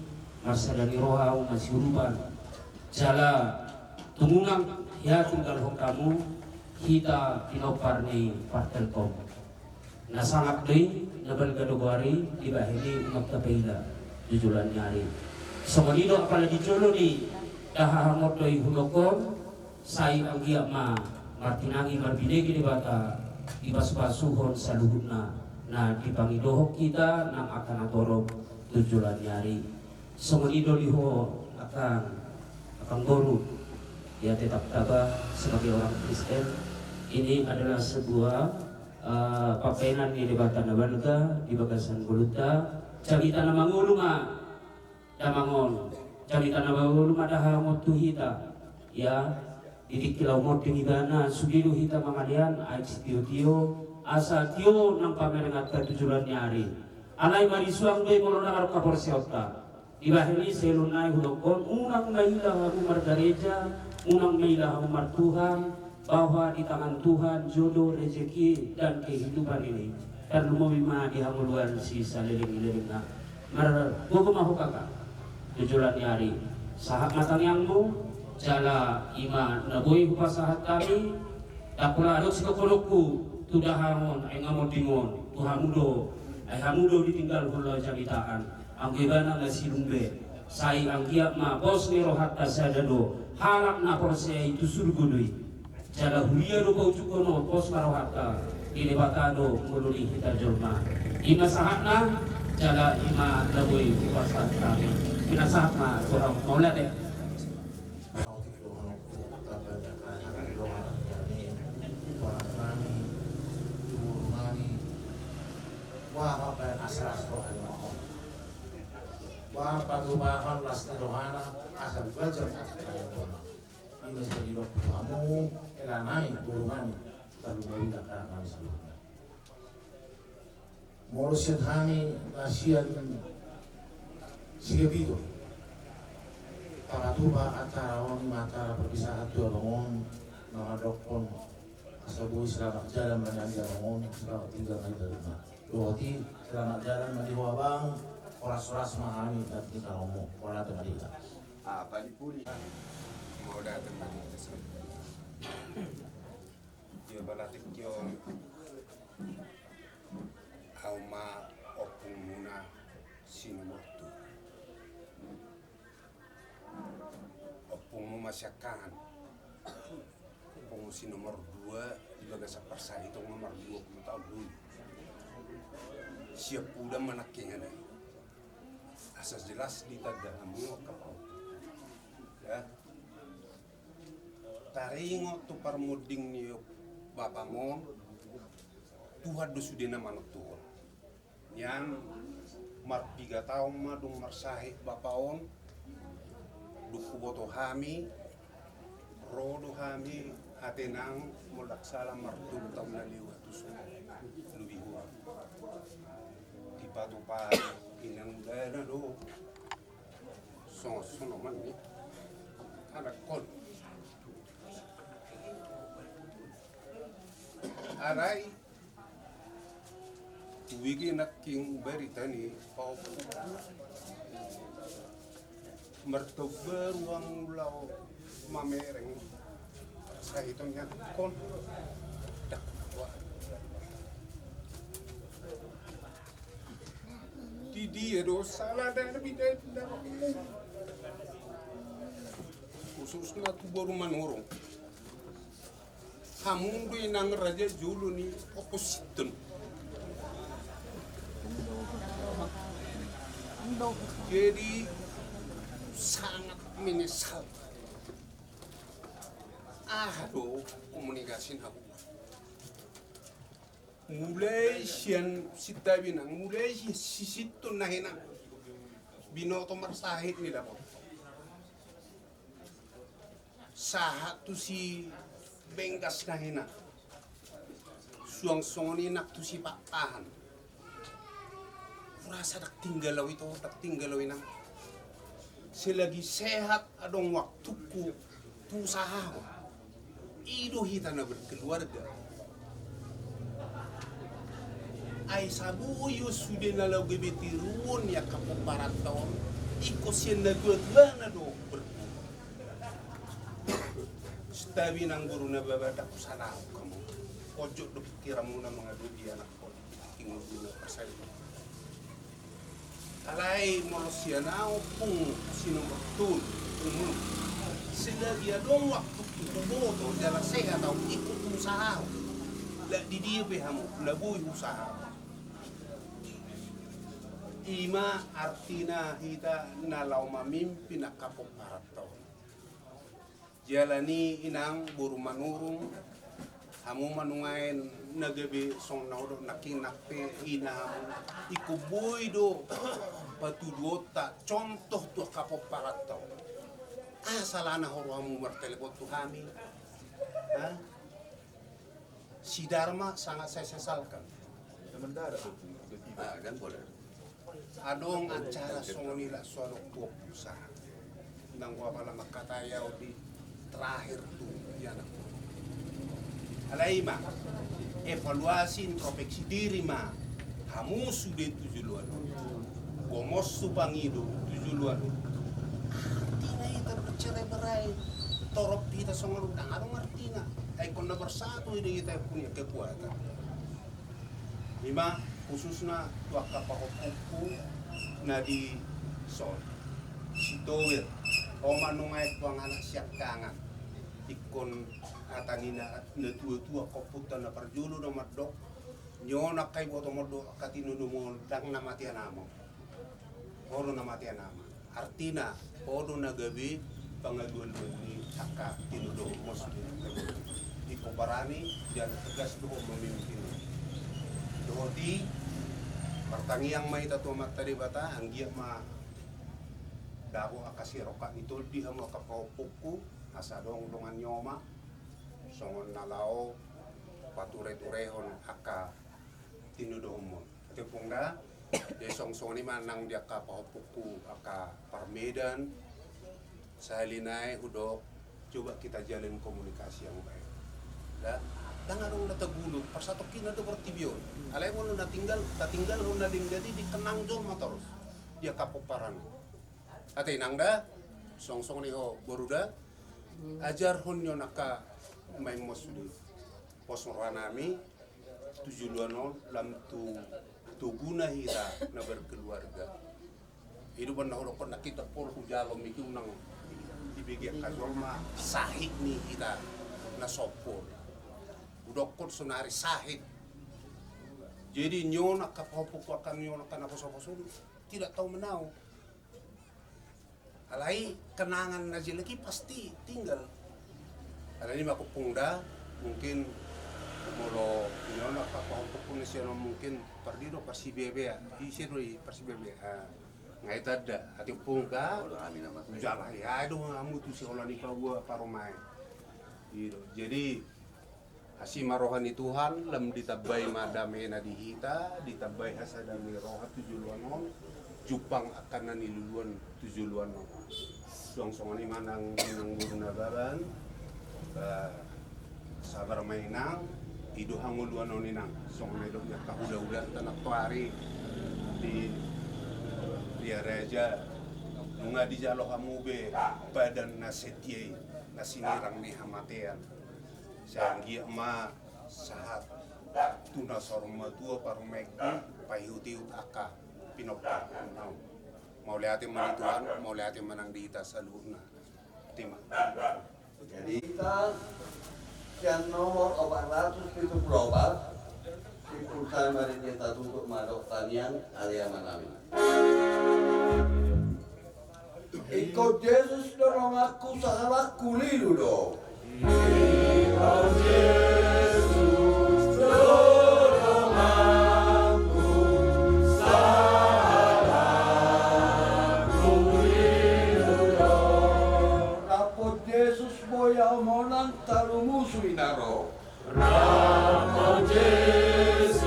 marsada ni roha hamu masiurupan. Jala tung unang hea tinggalhon hamu hita pinompar ni Partelkom. Na sangap do i, na balga do goar i, dibahen i unang tapaila tu joloan ni ari. Songon i do apala di jolo ni dahahang on do i hudok on, sai anggiat ma martinangi marbinege Debata, dipasupasuhon saluhutna na dipangidohon hita nang angka na torop tu joloan ni ari. Songon i do di ho, akang, akang boru. Ya, tetap tabah sebagai orang Kristen. Ini adalah sebuah, eh, pambahenan ni Debata na balga di bagasan ngolunta. Jamita na mangolu ma damang on. Jamita na mangolu ma dahahang on tu hita. Ya, di tingki laho monding ibana, sude do hita mangalean, aek sitiotio, asa tio nang pamerenganta tu joloan ni ari. Alai marisuang do i molo ndang adong haporseaonta. Dibahen i, saelok nai hudok on, unang maila hamu margareja, unang maila hamu martuhan, bahwa di tangan Tuhan jodoh, rezeki, dan kehidupan ini. Tarlumobi ma di hangoluan sisaleleng-lelengna. Margogo ma ho, Kakak, tu joloan ni ari. Sahat ma tangiangmu, jala i ma na boi hupasahat hami. Ndang pola adong sikokolongku tu dahahang on, ai nga monding on tu hamu do, ai hamu do ditinggalhon laho jamitaan. Anggo ibana na silumbe, sai anggiat ma pos ni rohanta sada do, halak na porsea i tu surgo do i. Jala huria do paujunghon on, pos ma rohanta di Debata do ngolu ni hita jolma. I ma sahatna, jala i ma na boi hupasahat hami. Pinasahat ma tu hamu, mauliate. Boha pe asa las roha ni rohana. Boha patupahon las ni rohana asa bajang asa kaya rohana. Ima sai didok tu hamu, hela nami, boru nami, tarlumobi angka nami saluhutna. Molo sian hami na sian Sigabitu, tapatupa acara on, ima acara perpisahan tu abang on, mangadokhon asa boi selamat jalan ma nian di abang on, selamat tinggal ma di abang on. Dohot i selamat jalan ma di ho abang, horas-horas ma hami na tinggal homo, horas ma di hita. Apa dipuli? Mau datang lagi. Balatik yo, au ma ompungmuna si nomor tu. Ompungmu ma siangkangan. Ompungmu si nomor dua di bagasan parsahiton ma mar dua pulu taon dulu. Siap uda ma nangkiningan. Asa jelas ditanda hamu angka pau. Ya. Taringot tu parmonding ni bapam on, Tuhan do sude na manontuhon. Nian marpiga taon ma dung marsahit bapa on, dung huboto hami, ro do hami, ate nang, molo ndang sala martolu taon na lewat tu son, lobi hurang. Dipatupa inang mudana do. Songon, songon ma ni. Anak kon. Alai. Huege nangkin barita ni pau. Martobar uang ulau mamereng. Sai tong yang kon. Dak. Di dia do sala dan lebih dari. Khususna tu boru Manurung. Hamu do inang raja jolo ni oposisi on. Jadi sangat menyesal. Aha do komunikasi na hamu. Mulai sian, santabi nang, mulai sian Sisinton na hina. Binoto marsahit ni dapot. Sahat tu si Benggas na hina. Suang songon i nang tu si Pakpahan. Hurasa ndang tinggal au ito, ndang tinggal au inang. Selagi sehat adong waktuku tu usaha. I do hita na berkeluarga. Ai saboi do sude na laho gabe tiruon ni angka pomparan on. Ingkon sian na tua-tua na do berguru. Santabi nang boru na baba, ndang husalahon hamu. Ojot do pikiranmuna mangadopi anak. Alai molo sian au ompung si nomor tolu, ompungmu. Selagi adong waktuku huboto jala sehat au, ingkon tu usaha au. Lak di dia pe hamu, na boi usaha au. I ma artina hita na laho mamimpin angka pomparan on. Jala ni inang boru Manurung, hamu ma nuaeng na gabe songon na hudok nangkin, nang pe ina hamu, ingkon boi do patuduhonta contoh tu angka pomparan on. Aha salana ho ro hamu martelepon tu hami? Ha? Si Darma sangat saya sesalkan. Ah, kan boleh. Adong acara songon i lak so adong tu ompunsa. Nang ua pala mangkatai au di terakhir tu i anak. Alai i ma, evaluasi, introspeksi diri ma. Hamu sude tu joloan on. Gomos tu pangido tu joloan on. Artina hita bercerai berai, torop hita songon on, ndang adong artina. Ai ingkon na bersatu i do hita, punya kekuatan. I ma khususna tu angka pahompungku na di son. Si Tower, ho ma nuaeng tu anak siangkangan. Ingkon hata ni na, na tua-tua, ompunta na parjolo na mandok. Nyo nangka iboto mandok angka tinodomu on, ndang na mate anakmu. Ho do na mate anakmu. Artina, ho do na gabe pangalualuan ni angka tinodomu on sude. Ingkon barani jala tegas do ho mamimpin. Dohot i, martangiang ma hita tu Amanta Debata, anggiat ma dapot angka sirongkap ni tondi hamu angka pahompungku, asa adong dongan ni oma, songon na laho patureturehon angka tinodomu on. Ate ompung da, jadi songon i ma nang di angka pahompungku angka parmedan, sahali nai hudok, coba kita jalin komunikasi yang baik. Da, ndang adong na tagulut, parsatongkinan do portibi on. Alai molo na tinggal, tatinggalhon na denggan i dikenang jolma torus di angka pomparan. Ate inang da, songon i ho boru da, ajarhon ni on angka main mos sude. Pos rohanami tu joloan on lam tu toguna hita na berkeluarga. I do umbahen na hudokkon nangkin, topol hujalo ma i, unang dibege angka jolma sahit ni hita na sompol. Hudokkon sonari sahit. Jadi nion angka pahompungku, angka nion angka na poso-poso, tidak tahu menau. Alai kenangan na jelek i pasti tinggal. Alani ma ompung da, mungkin molo nion angka pahompungku na sian on, mungkin pardi do parsibebea. Ise do i parsibebea? Ah, nga i tanda ate ompung da. Jala i, ai do hamu tu sihola ni paboa parumaen. I do. Jadi, asi ma roha ni Tuhan, lam ditambai ma damena di hita, ditambai hasada ni roha tu joloan on, jumpang angka na niluluan tu joloan on. Suang songon i ma nang, nang boru Nababan, eh, sabar ma inang, i do hangoluan on inang, songon na nidok ni angka hula-hulanta nantoari di, di Ria Raja, nunga dijalo hamu be badan na setia i, na sinirang ni hamatean. Sai anggiat ma sahat tu na saur matua parumaenku, paihut-ihut angka pinomparhon. Mauliate ma di Tuhan, mauliate ma nang di hita saluhutna. Tima. Jadi hita sian nomor opat ratus pitu pulu opat, simpul sai ma di hita tutup ma dohot tangiang, ale amanami. Ingkon Jesus do donganku, sahalakku lilu do. Ingkon Jesus do donganku, sahalakku lilu do. Rap dohot Jesus boi ahu monang, talu musu i na ro. Rap dohot Jesus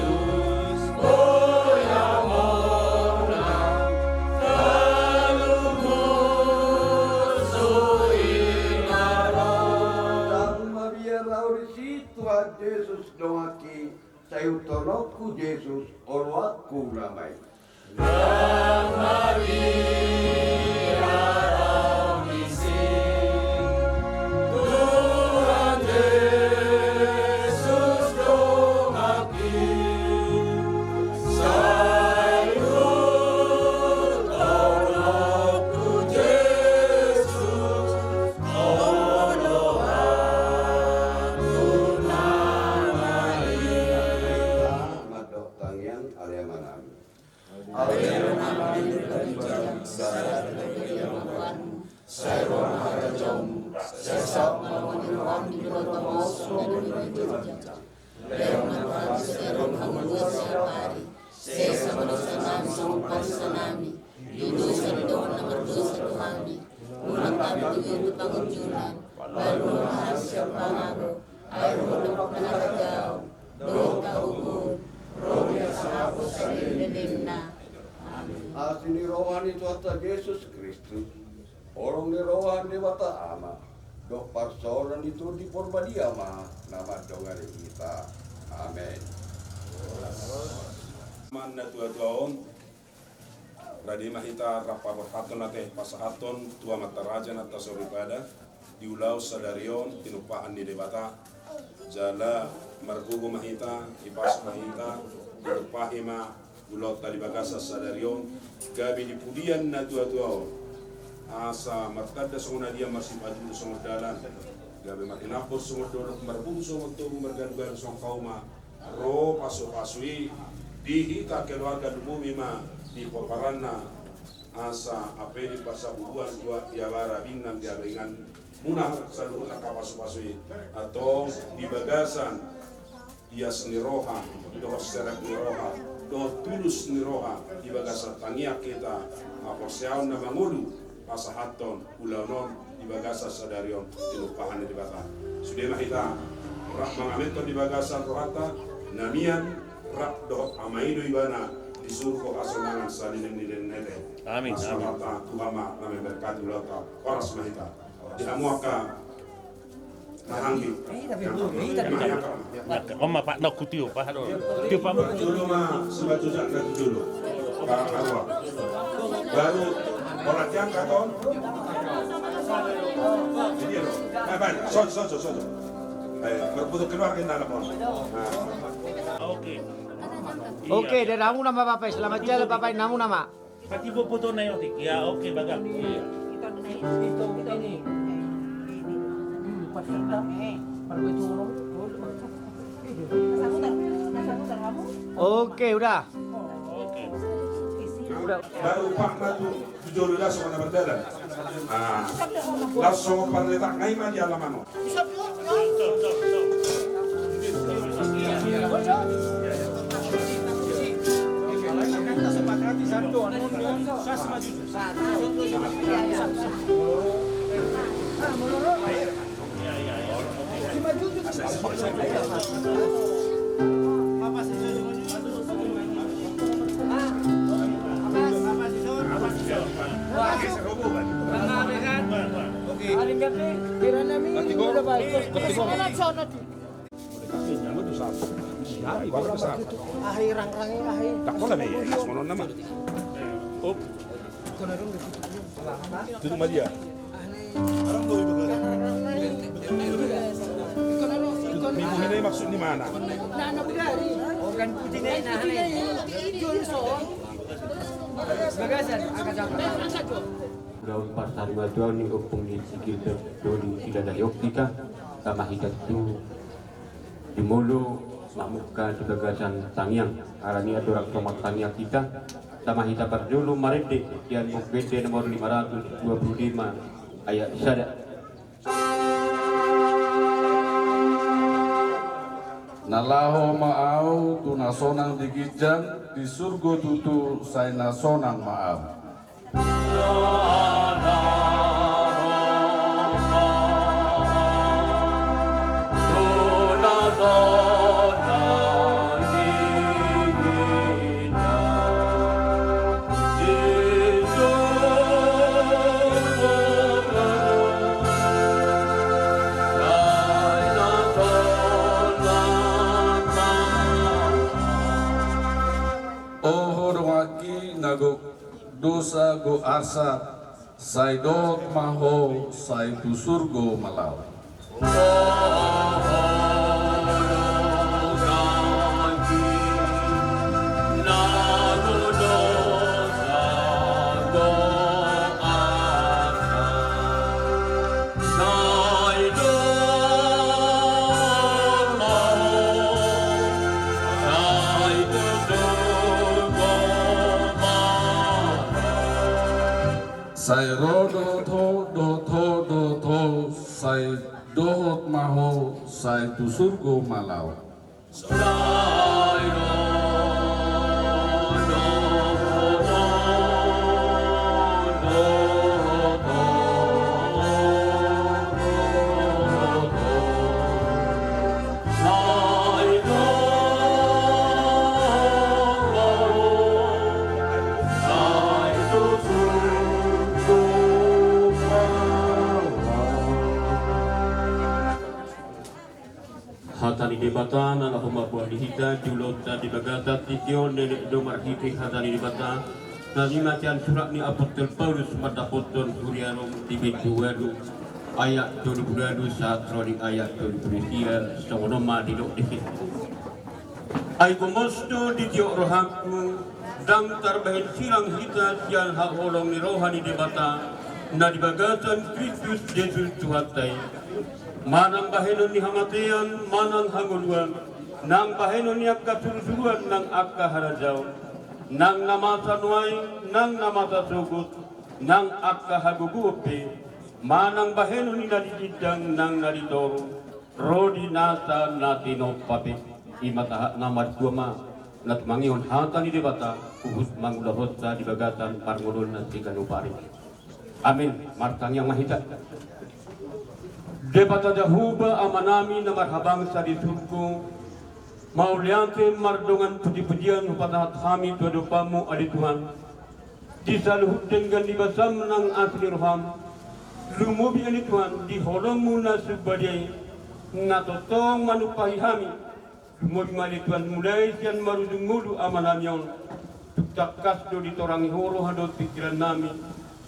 boi ahu monang, talu musu i na ro. Ndang mabiar ahu disi, Tuhan Jesus donganki, sai ihuthononku Jesus oloanku nama i. Ndang mabiar ahu disi, Tuhan Jesus donganki, sai ihuthononku Jesus oloanku nama i. Mandok tangiang, ale amanami. Sai ro ma harajaonmu, sai saut ma harajaonmu, sai saut ma harajaonmu di banua on songon na di banua i. Lehon ma tu hami sadari on hangoluan siapari, sesa ma dosanami songon panesanami di dosa ni dongan na mardosa tu hami. Unang hami tubu tu pangunjunan, palua ma hami sian pangago, ai Ho do pangarajaon dohot hagogoon, ro di hasangapon saleleng ni lelengna. Amin. Asi ni roha ni Tuhanta Jesus Kristus, holong ni roha ni Debata Ama, dohot parsaoran ni Tondi Porbadia ma na mandongani hita. Amen. Manang na tuatua on, rade ma hita rap paborhathon ate pasahathon tu amanta raja na tasoripada, di ulaon sadari on tinumpahan ni Debata, jala margogo ma hita, ipas ma hita, ditumpahi ma ulaonta di bagasan sadari on, gabe di pudian na tuatua on, asa martanda songon adia, marsipajuru songon dalan, gabe marhinampor songon dolok, marboru songon tobu, margalugalu songon hauma, ro pasupasu i di hita keluarga, lumobi ma di pomparanna, asa ampe di parsabuluan, di abara, binan, di abingan muna saluhutna angka pasupasu i, antong di bagasan ias ni roha dohot serep ni roha dohot tulus ni roha di bagasan tangiang hita, haporseaon na mangolu, pasahathon ulaon on di bagasan sadari on tinumpahan ni Debata. Sude ma hita rap mangamenhon di bagasan rohanta, na mian rap dohot Ama i do ibana di surgo hasonangan saleleng ni lelengna. Amin. Amin. Tuhan ma na memberkati ulaonta. Horas ma hita. Di hamu angka Nah, anggi. Iya, tapi, iya, tapi. Nah, on ma, Pak, na hutiop, Pak, aduh. Tiop, Pak. Jolo ma, sebat jujak na tu jolo. Pak, aduh. Baru, orang tiang katon. Jadi, aduh. Nah, baik. Son, son, son, son. Eh, berfoto keluarga dalam. Oke. Oke, dari namu nama Bapak, selamat jalan Bapak, namu nama. Pati bo foto na i otik. Ya, oke, bagak. Iya. Oke, udah. Oke. Udah. Baru Pak Matu. Jolo langsung na berjalan. Ah, langsung parletak ngai ma di alaman on. Tutup ma dia. Minggu ini maksud di mana? Ulaon parsarimatua ni ompung ni si Gilbert dohot si Dana Yok hita, tama hita tu jumolo mamungka di bagasan tangiang. Alani i andorang so martangiang hita, tama hita parjolo marende sian Buku Ende nomor lima ratus dua puluh lima ayat sada. Na laho ma ahu tu na sonang di ginjang, di surgo tutu sai na sonang ma ahu. Oho donganki na gok dosa gok arsak, sai dohot ma ho sai tu surgo ma laho. Sai ro dohot ho, dohot ho, dohot ho, sai dohot ma ho, sai tu surgo ma laho. Hata ni Debata na laho mamboan di hita di ulaonta di bagasan tingki on, leleng do marhite hata ni Debata na nian sian surat ni apostel Paulus mandapothon huria Rom di bindu ualu ayat tolu pulu ualu sahat ro di ayat tolu pulu sia, songon on ma didok disi. Ai gomos do ditiop rohangku, ndang tarbahen silang hita sian haholongan ni roha ni Debata na di bagasan Kristus Jesus Tuhanta i. Manang bahenon ni hamatean, manang hangoluan, nang bahenon ni angka surusuruan nang angka harajaon, nang na masa nuaeng, nang na masa sogot, nang angka hagogoon pe, manang bahenon ni na di ginjang nang na di toru, ro di nasa na tinompa pe. I ma sahat na martua ma na tumangihon hata ni Debata, huhut mangulahonsa di bagasan parngoluonna siganup ari. Amin. Martangiang ma hita. Debata Jahowa Amanami na marhabangsa di surgo, mauliate mardongan pujipujian hupasahat hami tu adopanMu ale Tuhan, di saluhut denggan ni basam nang asi ni roham, lumobi ale Tuhan di holongMu na sumbadia i, na tongtong manumpahi hami, lumobi ma ale Tuhan mulai sian marujung ngolu amanami on, tung tangkas do ditorangi Ho roha dohot pingkirannami,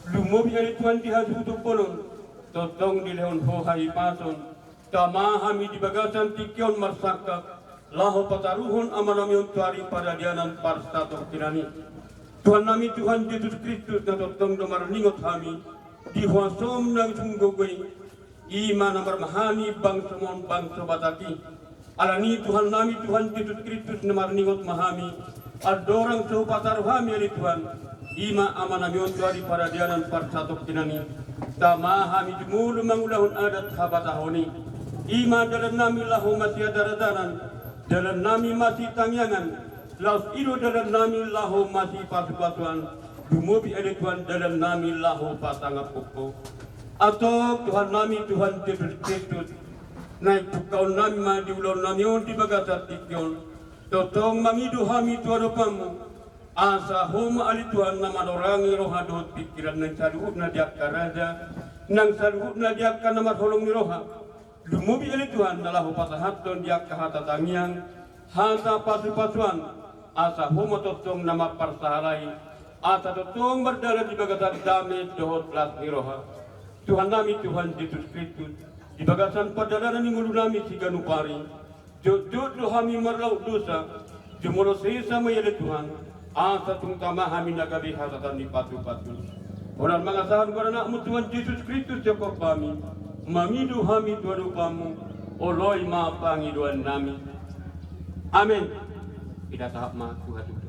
lumobi ale Tuhan di hasuhuton bolon, tongtong dilehon Ho hahipason, Tama hami di bagasan tingki on marsangkap, laho pataruhon Amanami on tu ari paradianan parsatongkinan i. Tuhannami Tuhan Jesus Kristus, na tongtong do marningot hami di huasoM na sumgogo i, i ma na marmahani bangsoM on, bangso Batak i. Alani i Tuhannami Tuhan Jesus Kristus, na marningot ma hami, andorang so hupataru hami ale Tuhan, i ma Amanami on tu ari paradianan parsatongkinan i. Tama hami jumolo mangulahon adat habatahon i. I ma dalannami laho masihadaradanan, dalannami masitangiangan, laos i do dalannami laho masipasupasuan, lumobi ale Tuhan dalannami laho pasangaphon Ho. Antong Tuhannami Tuhan Jesus Kristus, naeng pungkaonnami ma di ulaonnami on di bagasan tingki on, tongtong mangido hami tu adopanMu, asa Ho ma ale Tuhan na manorangi roha dohot pingkiran nang saluhutna di angka raja, nang saluhutna di angka na marholong ni roha, lumobi ale Tuhan na laho pasahathon di angka hata tangiang, hata pasupasuan, asa Ho ma tongtong na mamparsahalai, asa tongtong mardalan di bagasan dame dohot las ni roha. Tuhannami Tuhan Jesus Kristus, di bagasan pardalanan ni ngolunami siganup ari, jotjot do hami marlaok dosa, jumolo sesa ma i ale Tuhan, asa tung tama hami na gabe hasahatan ni patupatus. Holan mangasahon goar ni AnakMu Tuhan Jesus Kristus sihophop hami, mangido hami tu adopanMu, oloi ma pangidoannami. Amen. Ida sahat ma tu hatubuan.